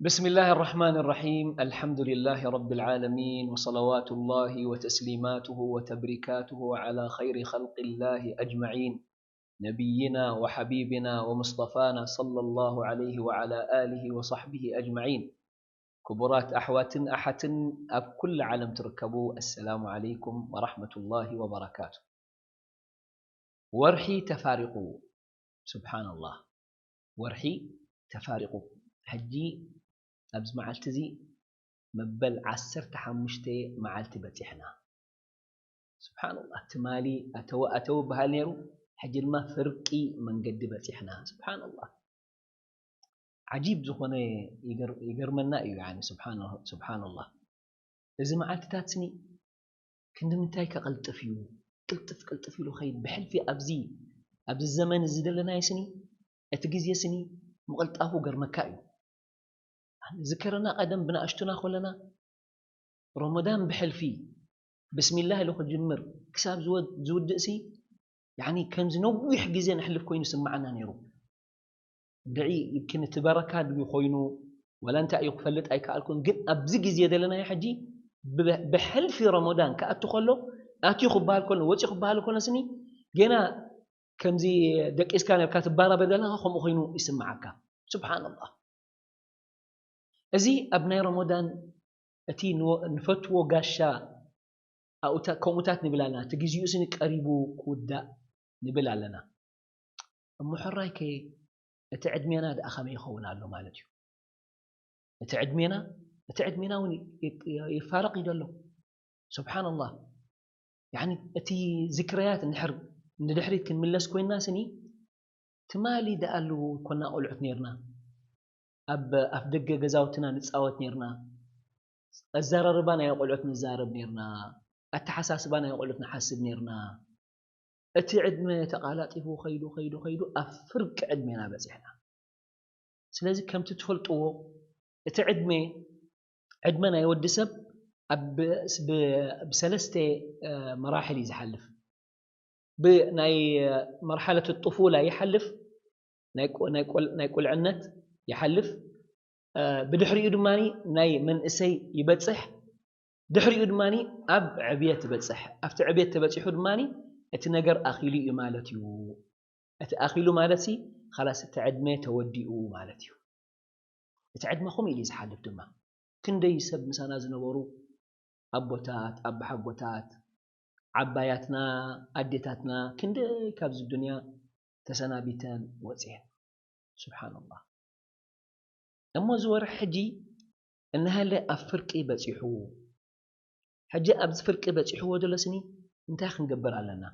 بسم الله الرحمن الرحيم. الحمد لله رب العالمين، وصلوات الله وتسليماته وتبريكاته على خير خلق الله أجمعين، نبينا وحبيبنا ومصطفانا صلى الله عليه وعلى آله وصحبه أجمعين. ክቡራት ኣሕዋትን ኣሓትን ኣብ ኩሉ ዓለም ትርከቡ፣ ኣሰላሙ ዓለይኩም ወራሕመቱላሂ ወበረካቱ። ወርሒ ተፋሪቑ። ስብሓንላህ፣ ወርሒ ተፋሪቑ። ሕጂ ኣብዚ መዓልቲ እዚ መበል ዓሰርተ ሓሙሽተ መዓልቲ በፂሕና። ስብሓንላህ፣ ትማሊ ኣተወ ኣተወ በሃል ነይሩ፣ ሕጂ ድማ ፍርቂ መንገዲ በፂሕና። ስብሓንላህ፣ ዓጂብ ዝኾነ ይገር- ይገርመና እዩ። ያኒ ስብሓን- ስብሓንላህ፣ እዚ መዓልትታት ስኒ ክንዲ ምንታይ ከቐልጥፍ እዩ። ቅልጥፍ ቅልጥፍ ኢሉ ኸይድ ብሕልፊ ኣብዚ ኣብዚ ዘመን እዚ ዘለናዮ ስኒ፣ እቲ ግዜ ስኒ ምቕልጣፉ ገርመካ እዩ። ዝከረና ቀደም ብንኣሽቱና ከለና፣ ረመዳን ብሕልፊ ብስሚላህ ኢሉ ክጅምር ክሳብ ዝወ- ዝውድእ ሲ፣ ያኒ ከምዚ ነዊሕ ግዜ ነሕልፍ ኮይኑ ስምዓና ነይሩ። ድዒ ይምኪን እቲ በረካ ድዩ ኮይኑ፣ ወላ እንታይ እዩ ክፈልጥ ኣይከኣልኩን። ግን ኣብዚ ግዜ ዘለናዮ ሕጂ ብ- ብሕልፊ ረመዳን ክኣቱ ከሎ፣ ኣትዩ ክበሃል ከሎ፣ ወፂኡ ክበሃል ከሎ ስኒ፣ ገና ከምዚ ደቂስካ ነርካ ትባራበር ዘለኻ ከምኡ ኮይኑ ይስምዓካ። ስብሓንላህ። እዚ ኣብ ናይ ረመዳን እቲ ንወ- ንፈትዎ ጋሻ ኣውታ- ከምኡታት ንብል ኣለና። እቲ ግዜኡ ስኒ ቀሪቡ ክውዳእ ንብል ኣለና። እሞ ሕራይ ከ እቲ ዕድሜና ደኣ ከመይ ይኸውን ኣሎ ማለት እዩ? እቲ ዕድሜና እቲ ዕድሜና እውን ይ- ይ- ይፋረቕ እዩ ዘሎ። ስብሓንላህ። ያኒ እቲ ዝክረያት እንድሕር ንድሕሪት ክንምለስ ኮይንና ስኒ፣ ትማሊ ደኣሉ ኮና ቆልዑት ነርና። ኣብ ኣፍ ደገ ገዛውትና ንጻወት ነርና። ኣዘራርባ ናይ ቆልዑት ንዛረብ ነርና። ኣተሓሳስባ ናይ ቆልዑት ንሓስብ ነርና። እቲ ዕድመ ተቓላጢፉ ከይዱ ከይዱ ከይዱ ኣብ ፍርቂ ዕድሜና በጺሕና። ስለዚ ከምቲ ትፈልጥዎ እቲ ዕድመ ዕድመ ናይ ወዲ ሰብ ኣብ ብ- ብ- ብሰለስተ እ፣ መራሕል እዩ ዝሓልፍ። ብናይ መርሓለት ጥፉላ ይሓልፍ፣ ናይ ቆ- ናይ ቆል- ናይ ቁልዕነት ይሓልፍ። እ፣ ብድሕሪኡ ድማ ናይ መንእሰይ ይበጽሕ። ድሕሪኡ ድማ ኣብ ዕብየት ይበጽሕ። ኣብቲ ዕብየት ተበጺሑ ድማ እቲ ነገር ኣኺሉ እዩ ማለት እዩ። እቲ ኣኺሉ ማለት ሲ ኻላስ እቲ ዕድመ ተወዲኡ ማለት እዩ። እቲ ዕድመ ከምኡ ኢሉ እዩ ዝሓልፍ ድማ። ክንደይ ሰብ ምሳና ዝነበሩ ኣቦታት፣ ኣቦሓጎታት፣ ዓባያትና፣ ኣዴታትና ክንደይ ካብዚ ዱንያ ተሰናቢተን ወፅየን። ስብሓንላህ። እሞ እዚ ወርሒ ሕጂ እናሃለ ኣብ ፍርቂ በፂሑ። ሕጂ ኣብዚ ፍርቂ በፂሕዎ ዘሎ ስኒ እንታይ ክንገብር ኣለና?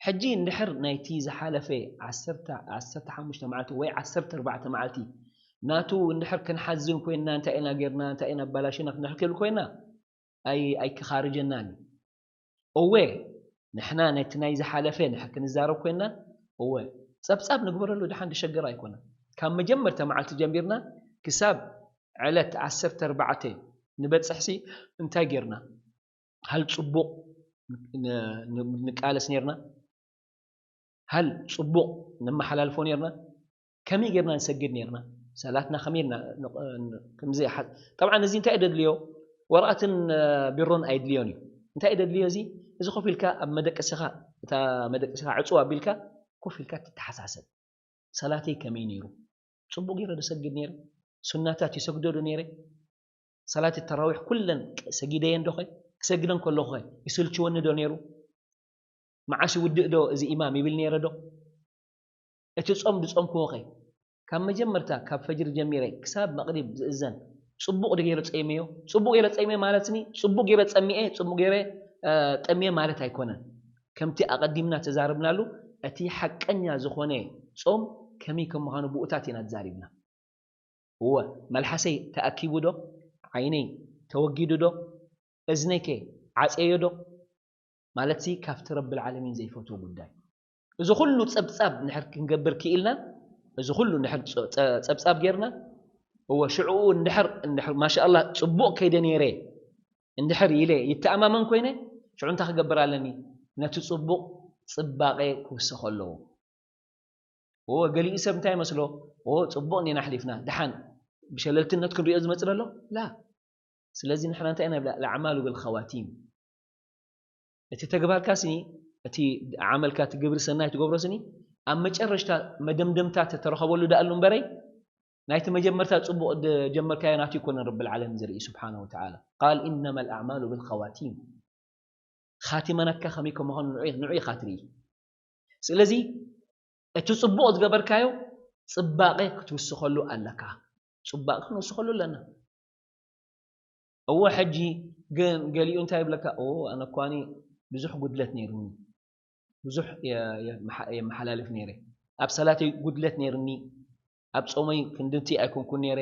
ሕጂ እንድሕር ናይቲ ዝሓለፈ ዓሰርተ፣ ዓሰርተ ሓሙሽተ መዓልቲ ወይ ዓሰርተ ኣርባዕተ መዓልቲ ናቱ እንድሕር ክንሓዝን ኮይንና፣ እንታይ ኢና ጌርና፣ እንታይ ኢና ኣባላሽና ክንድሕር ክብል ኮይንና፣ ኣይ- ኣይክኻርጀናን እዩ። እወ፣ ንሕና ነቲ ናይ ዝሓለፈ ንድሕር ክንዛረብ ኮይንና፣ እወ፣ ጸብጻብ ንግበረሉ፣ ደሓን ድሸገር ኣይኮነን። ካብ መጀመርታ መዓልቲ ጀሚርና ክሳብ ዕለት ዓሰርተ ኣርባዕተ ንበጽሕሲ እንታይ ጌርና? ሃል ጽቡቕ ን- ን- ንቃለስ ኔርና? ሃል ጽቡቕ ነመሓላልፎ ኔርና? ከመይ ጌርና ንሰግድ ኔርና? ሰላትና ከመይ ና- ን- ን- ከምዚ ሓ- ጠብዓን እዚ እንታይ እዩ ደድልዮ? ወረቐትን እ፣ ቢሮን ኣይድልዮን እዩ። እንታይ እዩ ደድልዮ እዚ? እዚ ኮፍ ኢልካ ኣብ መደቀሲኻ፣ እታ መደቀሲኻ ዕጹው ኣቢልካ ኮፍ ኢልካ ትተሓሳሰብ። ሰላተይ ከመይ ነይሩ? ጽቡቕ ገይረ ዶ ሰግድ ነይረ? ሱናታት ይሰግዶ ዶ ነይረ? ሰላት ተራዊሕ ኩለን ሰጊደየን ዶ ኸ? ክሰግደን ከለኹ ኸ ይስልችወኒ ዶ ነይሩ? መዓስ ይውድእ ዶ እዚ ኢማም ይብል ነይረ ዶ? እቲ ጾም ዝጾምክዎ ኸ? ካብ መጀመርታ ካብ ፈጅሪ ጀሚረ ክሳብ መቕሪብ ዝእዘን ጽቡቕ ዶ ገይረ ጸይመዮ? ጽቡቕ ገይረ ጸይመዮ ማለት ስኒ ጽቡቕ ገይረ ጸሚኤ፣ ጽቡቕ ገይረ እ፣ ጠምየ ማለት ኣይኮነን። ከምቲ ኣቐዲምና ተዛረብናሉ፣ እቲ ሓቀኛ ዝኾነ ጾም ከመይ ከም ምዃኑ ብኡታት ኢና ተዛሪብና። እወ፣ መልሓሰይ ተኣኪቡ ዶ? ዓይነይ ተወጊዱ ዶ? እዝነይከ ዓፀዮ ዶ? ማለትሲ ካብቲ ረብል ዓለሚን ዘይፈትዎ ጉዳይ። እዚ ኩሉ ጸብጻብ እንድሕር ክንገብር ክኢልና፣ እዚ ኩሉ እንድሕር ጸ- ጸ- ጸብጻብ ጌርና፣ እወ ሽዕኡ እንድሕር እንድሕር ማሻኣላህ ጽቡቕ ከይደ ነይረ እንድሕር ኢለ ይተኣማመን ኮይነ፣ ሽዑ እንታይ ክገብር ኣለኒ? ነቲ ጽቡቕ ጽባቐ ክውስኸ ኣለዎ። እወ ገሊኡ ሰብ እንታይ ይመስሎ? እወ ጽቡቕ እንዲና ኣሕሊፍና፣ ደሓን ብሸለልትነት ክንሪኦ ዝመጽእ ዘሎ ላ። ስለዚ ንሕና እንታይ ኢና ንብላ? ኣልኣዕማሉ ብልኸዋቲም። እቲ ተግባርካ ስኒ፣ እቲ ዓመልካ፣ እቲ ግብሪ ሰናይ ትገብሮ ስኒ ኣብ መጨረሽታ መደምደምታ ተተረኸበሉ ደኣሉ እምበረይ፣ ናይቲ መጀመርታ ጽቡቕ ጀመርካዮ ናቱ ይኮነን ረብል ዓለሚን ዝርኢ ስብሓነ ወተዓላ። ቃል ኢነማ ኣልኣዕማሉ ብልኸዋቲም። ኻቲማ ናትካ ከመይ ከም ምዃኑ ንዑ ንዑ ኢኻ ትርኢ። ስለዚ እቲ ጽቡቕ ዝገበርካዮ ጽባቐ ክትውስኸሉ ኣለካ። ጽባቐ ክንውስኸሉ ኣለና። እወ፣ ሕጂ ግን ገሊኡ እንታይ ይብለካ? "ኦ፣ ኣነ እኳኒ ብዙሕ ጉድለት ነይሩኒ፣ ብዙሕ የ-፣ የመሓ-፣ የመሓላልፍ ነይረ። ኣብ ሰላተይ ጉድለት ነይርኒ፣ ኣብ ጾመይ ክንድቲ ኣይኮንኩን ነይረ፣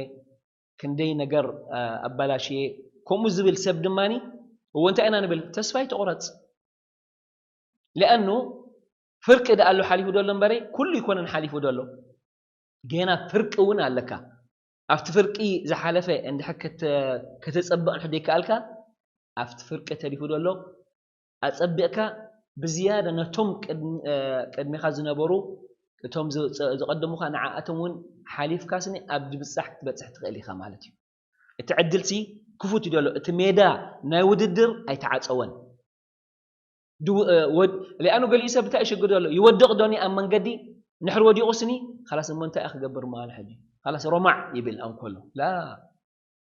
ክንደይ ነገር፣ አ፣ ኣባላሽየ." ከምኡ ዝብል ሰብ ድማኒ፣ እወ፣ እንታይ ኢና ንብል? ተስፋ ኣይትቑረጽ። ለኣኑ ፍርቂ ደኣ ኣሎ ሓሊፉ ደሎ እምበረይ፣ ኩሉ ይኮነን ሓሊፉ ደሎ። ጌና ፍርቂ እውን ኣለካ። ኣብቲ ፍርቂ ዝሓለፈ እንድሕር ከተ-፣ ከተጸብቕ እንድሕር ዘይከኣልካ፣ ኣብቲ ፍርቂ ተሪፉ ደሎ ኣጸቢቕካ ብዝያዳ ነቶም ቅድሚ-፣ እ፣ ቅድሚኻ ዝነበሩ፣ እቶም ዝ-፣ ዝ-፣ ዝቐደሙኻ ንዓኣቶም እውን ሓሊፍካ ስኒ ኣብ ዝብጻሕ ክትበጽሕ ትኽእል ኢኻ ማለት እዩ። እቲ ዕድልሲ ክፉት እዩ ደሎ። እቲ ሜዳ ናይ ውድድር ኣይተዓጸወን። ድው-፣ እ፣ ወድ-፣ ሊኣኑ ገሊኡ ሰብ እንታይ ይሽግር ዘሎ? ይወድቕ ዶኒ ኣብ መንገዲ? ንሕር ወዲቑ ስኒ፣ "ኻላስ እሞ እንታይ እየ ክገብር መዓል ሕጂ? ኻላስ ሮማዕ" ይብል ኣንኮሎ። ላ፣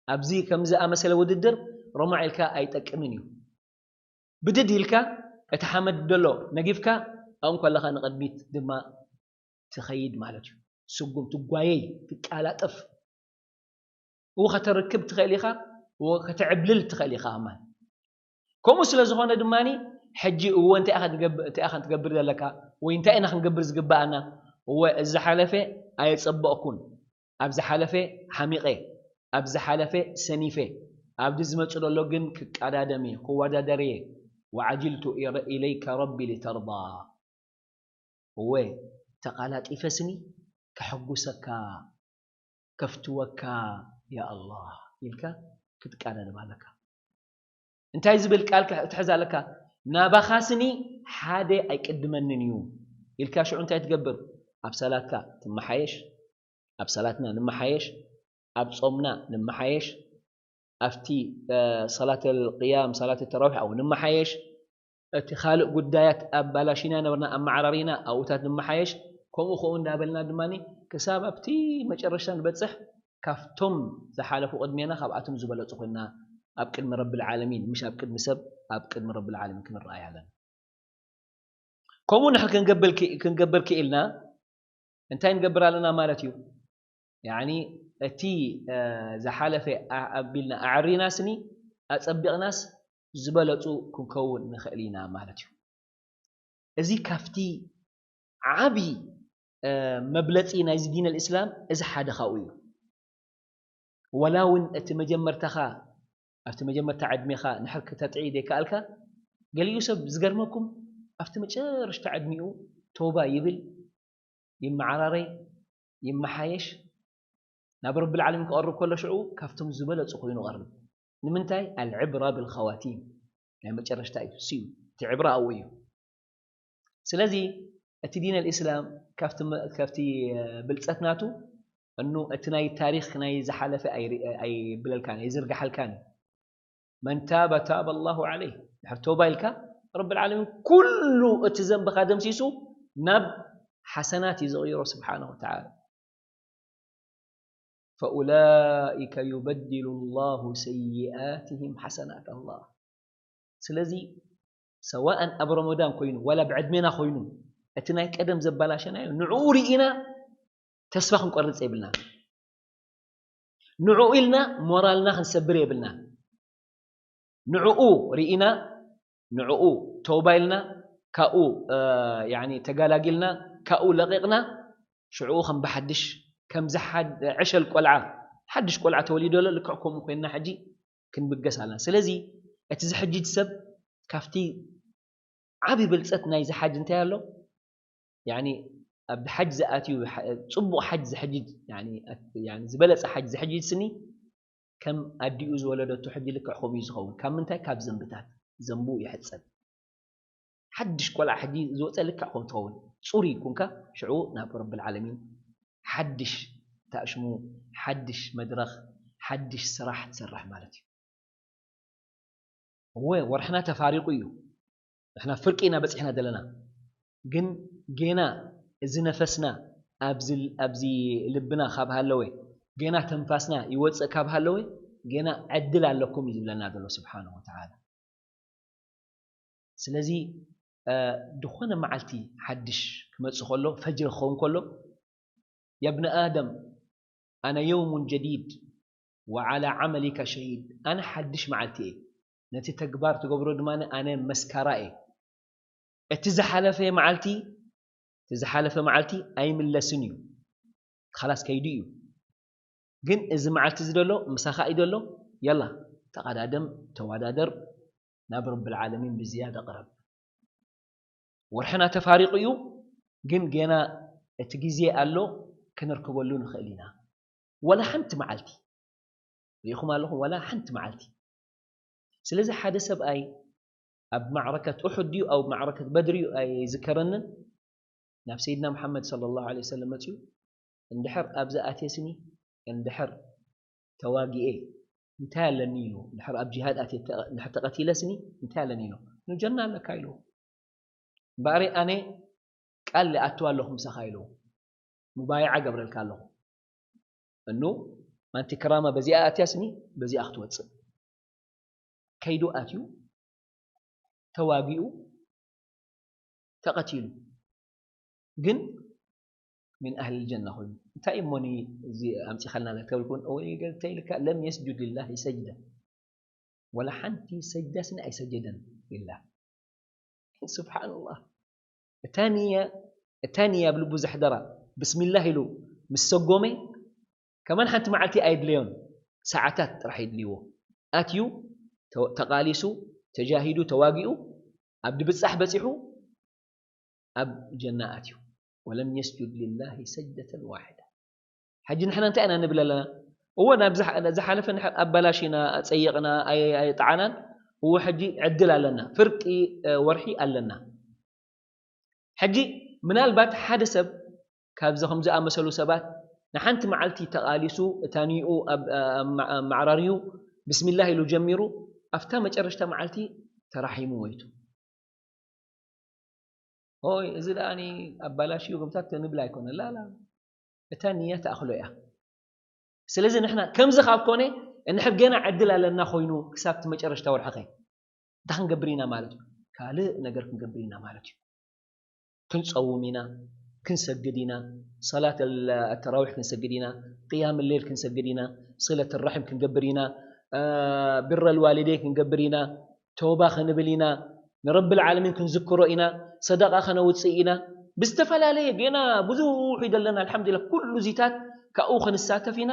ኣብዚ ከምዚ ኣመሰለ ውድድር ሮማዕ ኢልካ ኣይጠቅምን እዩ። ብድድ ኢልካ እቲ ሓመድ ደሎ ነጊፍካ፣ ኣብኡ እንከለኻ ንቕድሚት ድማ ትኸይድ ማለት እዩ። ስጉም ትጓየይ፣ ትቃላጠፍ። እው ከተርክብ ትኽእል ኢኻ፣ እው ከተዕብልል ትኽእል ኢኻ ከማን። ከምኡ ስለ ዝኾነ ድማኒ፣ ሕጂ እወ እንታይ ኢኻ ትገብር፣ እንታይ ኢኻ ትገብር ዘለካ? ወይ እንታይ ኢና ክንገብር ዝግብኣና? እወ እዚ ዝሓለፈ ኣየጸበቕኩን፣ ኣብ ዝሓለፈ ሓሚቐ፣ ኣብ ዝሓለፈ ሰኒፈ፣ ኣብዚ ዝመጽእ ዘሎ ግን ክቀዳደም እየ፣ ክወዳደር እየ። ወዓጅልቱ ኢረ-፣ ኢለይከ ረቢ ሊተርዳ። እወ፣ ተቓላጢፈ ስኒ ከሐጉሰካ፣ ከፍትወካ፣ ያ ኣላህ ኢልካ ክትቀዳደም ኣለካ። እንታይ ዝብል ቃል ክሕ-፣ ክትሕዝ ኣለካ? ናባኻ ስኒ ሓደ ኣይቅድመንን እዩ ኢልካ ሽዑ እንታይ ትገብር? ኣብ ሰላትካ ትመሓየሽ፣ ኣብ ሰላትና ንመሓየሽ፣ ኣብ ጾምና ንመሓየሽ፣ ኣብቲ፣ እ፣ ሰላተል ቅያም፣ ሰላተ ተራዊሕ ኣብኡ ንመሓየሽ፣ እቲ ካልእ ጉዳያት ኣባላሺና ነበርና፣ ኣመዓራሪና ኣብኡታት ንመሓየሽ፣ ከምኡ ከምኡ እንዳበልና ድማኒ ክሳብ ኣብቲ መጨረሽታ ንበጽሕ፣ ካብቶም ዝሓለፉ ቅድሜና ካብኣቶም ዝበለጹ ኮይንና ኣብ ቅድሚ ረብል ዓለሚን፣ ምሽ ኣብ ቅድሚ ሰብ፣ ኣብ ቅድሚ ረብል ዓለሚን ክንረኣይ ኣለና። ከምኡ ንሕና ክንገብር ክ-፣ ክንገብር ክኢልና እንታይ ንገብር ኣለና ማለት እዩ? ያዕኒ እቲ፣ እ፣ ዝሓለፈ ኣ-፣ ኣቢልና ኣዕሪና ስኒ ኣጸቢቕናስ ዝበለጹ ክንከውን ንኽእል ኢና ማለት እዩ። እዚ ካብቲ ዓቢ፣ እ፣ መብለጺ ናይዚ ዲን ኣልእስላም እዚ ሓደ ካብኡ እዩ። ወላ እውን እቲ መጀመርታኻ፣ ኣብቲ መጀመርታ ዕድሜኻ ንሕር ክተጥዒ ዘይከኣልካ፣ ገሊኡ ሰብ ዝገርመኩም ኣብቲ መጨረሽታ ዕድሚኡ ተውባ ይብል፣ ይመዓራረይ፣ ይመሓየሽ፣ ናብ ረቢ ዓለሚን ክቐርብ ከሎ ሽዑ ካብቶም ዝበለጹ ኮይኑ ይቐርብ። ንምንታይ? ኣልዕብራ ብልኸዋቲም፣ ናይ መጨረሽታ እዩ፣ እሱ እዩ፣ እቲ ዕብራ ኣብኡ እዩ። ስለዚ እቲ ዲን ኣልእስላም ካብቲ መ-፣ ካብቲ፣ እ፣ ብልጸት ናቱ፣ እኑ እቲ ናይ ታሪኽ ናይ ዝሓለፈ ኣይሪ-፣ ኣይብለልካን፣ ኣይዝርግሓልካን እዩ። መን ታበ ታበ ኣላሁ ዓለይህ። ድሕር ተውባ ኢልካ፣ ረብል ዓለሚን ኩሉ እቲ ዘንብኻ ደምሲሱ ናብ ሓሰናት እዩ ዝቕይሮ ስብሓነሁ ወተዓላ። ፈኡላኢከ ዩበድሉ ላሁ ሰይኣትህም ሓሰናት። ኣላህ። ስለዚ ሰዋእን ኣብ ረመዳን ኮይኑ ዋላ ብዕድሜና ኮይኑ እቲ ናይ ቀደም ዘባላሸናዮ ንዕኡ ርኢና ተስፋ ክንቆርጽ የብልናን። ንዕኡ ኢልና ሞራልና ክንሰብር የብልናን። ንዕኡ ርኢና፣ ንዕኡ ተውባ ኢልና፣ ካብኡ፣ እ፣ ያኒ ተጋላጊልና፣ ካብኡ ለቒቕና፣ ሽዕኡ ከም ብሓድሽ፣ ከምዚ ሓድ-፣ ዕሸል ቆልዓ፣ ሓድሽ ቆልዓ ተወሊዱ ኣሎ፣ ልክዕ ከምኡ ኮይንና ሕጂ ክንብገስ ኣለና። ስለዚ እቲ ዝሕጅጅ ሰብ ካብቲ ዓቢ ብልጸት ናይዚ ሓጅ እንታይ ኣሎ? ያኒ ኣብ ሓጅ ዝኣትዩ፣ ሓ-፣ ጽቡቕ ሓጅ ዝሕጅጅ፣ ያኒ፣ ያኒ ዝበለጸ ሓጅ ዝሕጅጅ ስኒ ከም ኣዲኡ ዝወለደቶ ሕጂ ልክዕ ከምኡ እዩ ዝኸውን። ካብ ምንታይ? ካብ ዘንብታት። ዘንቡ ይሕጸብ። ሓድሽ ቆልዓ ሕጂ ዝወጸ ልክዕ ከም ትኸውን። ጽሩይ ኩንካ፣ ሽዑ ናብ ረብል ዓለሚን ሓድሽ እንታይ ሽሙ ሓድሽ መድረኽ ሓድሽ ስራሕ ትሰርሕ ማለት እዩ። እወ ወርሕና ተፋሪቑ እዩ። ንሕና ፍርቂ ኢና በጺሕና ዘለና። ግን ጌና እዚ ነፈስና ኣብዚ ልብና ካብ ሃለወ፣ ጌና ተንፋስና ይወጽእ ካብ ሃለወ፣ ጌና ዕድል ኣለኩም እዩ ዝብለና ዘሎ ስብሓነሁ ወተዓላ። ስለዚ ዝኾነ መዓልቲ ሓድሽ ክመጽእ ከሎ፣ ፈጅር ክኸውን ከሎ፣ يا ابن آدم أنا يوم جديد وعلى عملك شهيد، ኣነ ሓድሽ መዓልቲ እየ፣ ነቲ ተግባር ትገብሮ ድማ ኣነ መስካራ እየ። እቲ ዝሓለፈ መዓልቲ እቲ ዝሓለፈ መዓልቲ ኣይምለስን እዩ፣ ኻላስ ከይዱ እዩ። ግን እዚ መዓልቲ እዚ ደሎ ምሳኻ እዩ ደሎ። የላ፣ ተቐዳደም፣ ተወዳደር፣ ናብ ረብል ዓለሚን ብዝያዳ ቅረብ። ወርሕና ተፋሪቑ እዩ፣ ግን ጌና እቲ ግዜ ኣሎ፣ ክንርከበሉ ንኽእል ኢና። ወላ ሓንቲ መዓልቲ ርኢኹም ኣለኹም፣ ወላ ሓንቲ መዓልቲ። ስለዚ ሓደ ሰብኣይ ኣብ ማዕረከት ኡሑድ ድዩ ኣብ ማዕረከት በድር እዩ ኣይዝከረንን፣ ናብ ሰይድና መሓመድ ሰለላሁ ዐለይሂ ወሰለም መፅዩ፣ እንድሕር ኣብዚ ኣትየስኒ፣ እንድሕር ተዋጊኤ እንታይ ኣለኒ ኢሉ፣ እንድሕር ኣብ ጂሃድ ኣትየ እንድሕር ተቐቲለስኒ እንታይ ኣለኒ ኢሉ፣ ንጀና ኣለካ ኢሉ። እምበኣር ኣነ ቃል ይኣትው ኣለኹ ምሳኻ ኢሉ፣ ሙባይዓ ገብረልካ ኣለኹ። እኑ ማንቲ ክራማ በዚኣ ኣትያስኒ በዚኣ ክትወፅእ። ከይዱ ኣትዩ፣ ተዋጊኡ፣ ተቐቲሉ። ግን ሚን ኣህል ጀና ኮይኑ። እንታይ እሞኒ እዚ ኣምፂኻልና ተብል ክውን ወይ ገልተ ኢልካ ለም የስጁድ ሊላሂ ሰጅደ ወላ ሓንቲ ሰጅዳስኒ ኣይሰጀደን ሊላህ። ስብሓንላህ። እታ ንያ እታ ንያ ኣብ ልቡ ዘሕደራ ብስሚላህ ኢሉ ምስ ሰጎመ ከማን ሓንቲ መዓልቲ ኣይድለዮን፣ ሰዓታት ጥራሕ ይድልይዎ። ኣትዩ ተ- ተቓሊሱ ተጃሂዱ ተዋጊኡ ኣብ ድብጻሕ በጺሑ ኣብ ጀና ኣትዩ። ወለም የስጁድ ሊላሂ ሰጅደተን ዋሒዳ። ሕጂ ንሕና እንታይ ኢና ንብል ኣለና? እወ ናብ ዝሓ- ዝሓለፈ ንሕ- ኣባላሽና፣ ጸይቕና፣ ኣይ- ኣይጠዓናን። እወ ሕጂ ዕድል ኣለና፣ ፍርቂ እ፣ ወርሒ ኣለና። ሕጂ ምናልባት ሓደ ሰብ ካብዚ ከም ዝኣመሰሉ ሰባት ንሓንቲ መዓልቲ ተቓሊሱ እታ ንኡ ኣብ ኣብ ማ- ኣብ ማዕራርዩ ብስሚላህ ኢሉ ጀሚሩ ኣብታ መጨረሽታ መዓልቲ ተራሒሙ ወይቱ። ኦይ እዚ ደኣኒ ኣባላሽዩ ከምታት ንብል ኣይኮነ ላላ እታ ንያ ተኣኽሎ እያ። ስለዚ ንሕና ከምዚ ካብ ኮነ እንድሕር ገና ዕድል ኣለና ኮይኑ ክሳብ እቲ መጨረሽታ ወርሒ ኸ እንታይ ክንገብር ኢና ማለት እዩ? ካልእ ነገር ክንገብር ኢና ማለት እዩ። ክንጸውም ኢና፣ ክንሰግድ ኢና፣ ሰላት ኣተራዊሕ ክንሰግድ ኢና፣ ቅያም ሌል ክንሰግድ ኢና፣ ስለት ራሒም ክንገብር ኢና፣ ብረ ልዋሊደይ ክንገብር ኢና፣ ተውባ ክንብል ኢና፣ ንረብል ዓለሚን ክንዝክሮ ኢና፣ ሰደቃ ከነውፅእ ኢና። ብዝተፈላለየ ገና ብዙሕ ይደለና። ኣልሓምዱሊላህ ኩሉ ዚታት ካብኡ ክንሳተፍ ኢና።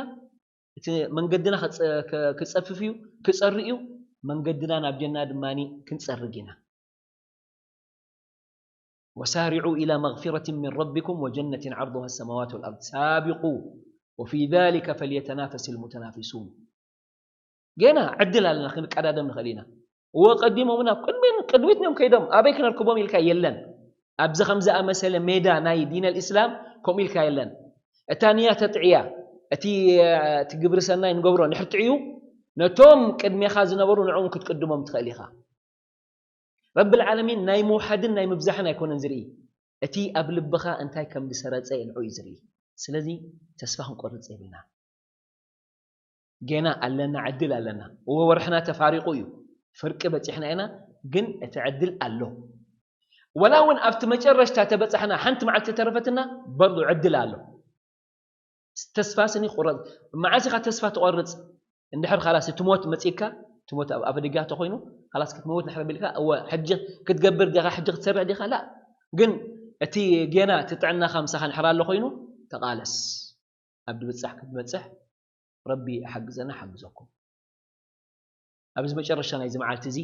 እቲ መንገድና ክጸ- ክ- ክጸፍፍ እዩ፣ ክጸሪ እዩ። መንገድና ናብ ጀና ድማ ክንጸርግ ኢና። وسارعوا إلى مغفرة من ربكم وجنة عرضها السماوات والأرض سابقوا وفي ذلك فليتنافس المتنافسون. ገና ዕድል ኣለና ክንቀዳደም ንኽእል ኢና። እወ ቀዲሞምና ቅድሚን ቅድሚት እዮም ከይዶም ኣበይ ክነርክቦም ኢልካ የለን። ኣብዚ ከም ዝኣመሰለ ሜዳ ናይ ዲን ኣልእስላም ከምኡ ኢልካ የለን። እታ ንያ ተጥዕያ እቲ እቲ ግብሪ ሰናይ ንገብሮ ንሕርትዕዩ ነቶም ቅድሜኻ ዝነበሩ ንዕኦም ክትቅድሞም ትኽእል ኢኻ። ረብል ዓለሚን ናይ ምውሓድን ናይ ምብዛሕን ኣይኮነን ዝርኢ፣ እቲ ኣብ ልብኻ እንታይ ከም ዝሰረጸ ንዑ እዩ ዝርኢ። ስለዚ ተስፋ ክንቆርጽ የብልና። ጌና ኣለና፣ ዕድል ኣለና። እወ ወርሕና ተፋሪቑ እዩ፣ ፍርቂ በጺሕና ኢና፣ ግን እቲ ዕድል ኣሎ። ወላ እውን ኣብቲ መጨረሽታ ተበጻሕና ሓንቲ መዓልቲ ተረፈትና በርዱ ዕድል ኣሎ። ተስፋ ስኒ ቁረጽ። መዓስ ኢኻ ተስፋ ትቆርጽ? እንድሕር ኻላስ እቲ ሞት መጺካ፣ እቲ ሞት ኣብ ኣፍደጋ ተኾይኑ፣ ኻላስ ክትመውት ንሕር ቢልካ፣ እወ ሕጂ ክትገብር ዲኻ፣ ሕጂ ክትሰርሕ ዲኻ? ላ። ግን እቲ ጌና እቲ ጥዕናኻ ምሳኻ ንሕር ኣሎ ኮይኑ፣ ተቓለስ። ኣብ ድብጻሕ ክትበጽሕ ረቢ ሓግዘና ሓግዘኩም። ኣብዚ መጨረሻ ናይዚ መዓልቲ እዚ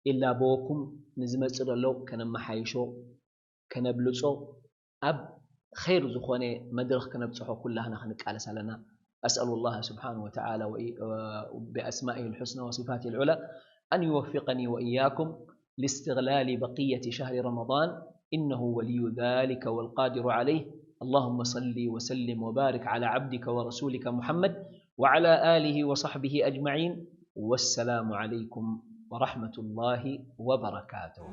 ኢላበወኩም ንዝመጽእ ዘሎ ከነመሓይሾ፣ ከነብልጾ፣ ኣብ ኸይር ዝኾነ መድረኽ ከነብጽሖ ኩላህና ክንቃለስ ኣለና። أسأل الله سبحانه وتعالى وإي- بأسمائه الحسنى وصفاته العلى أن يوفقني وإياكم لاستغلال بقية شهر رمضان إنه ولي ذلك والقادر عليه. اللهم صل وسلم وبارك على عبدك ورسولك محمد وعلى آله وصحبه أجمعين. والسلام عليكم ورحمة الله وبركاته.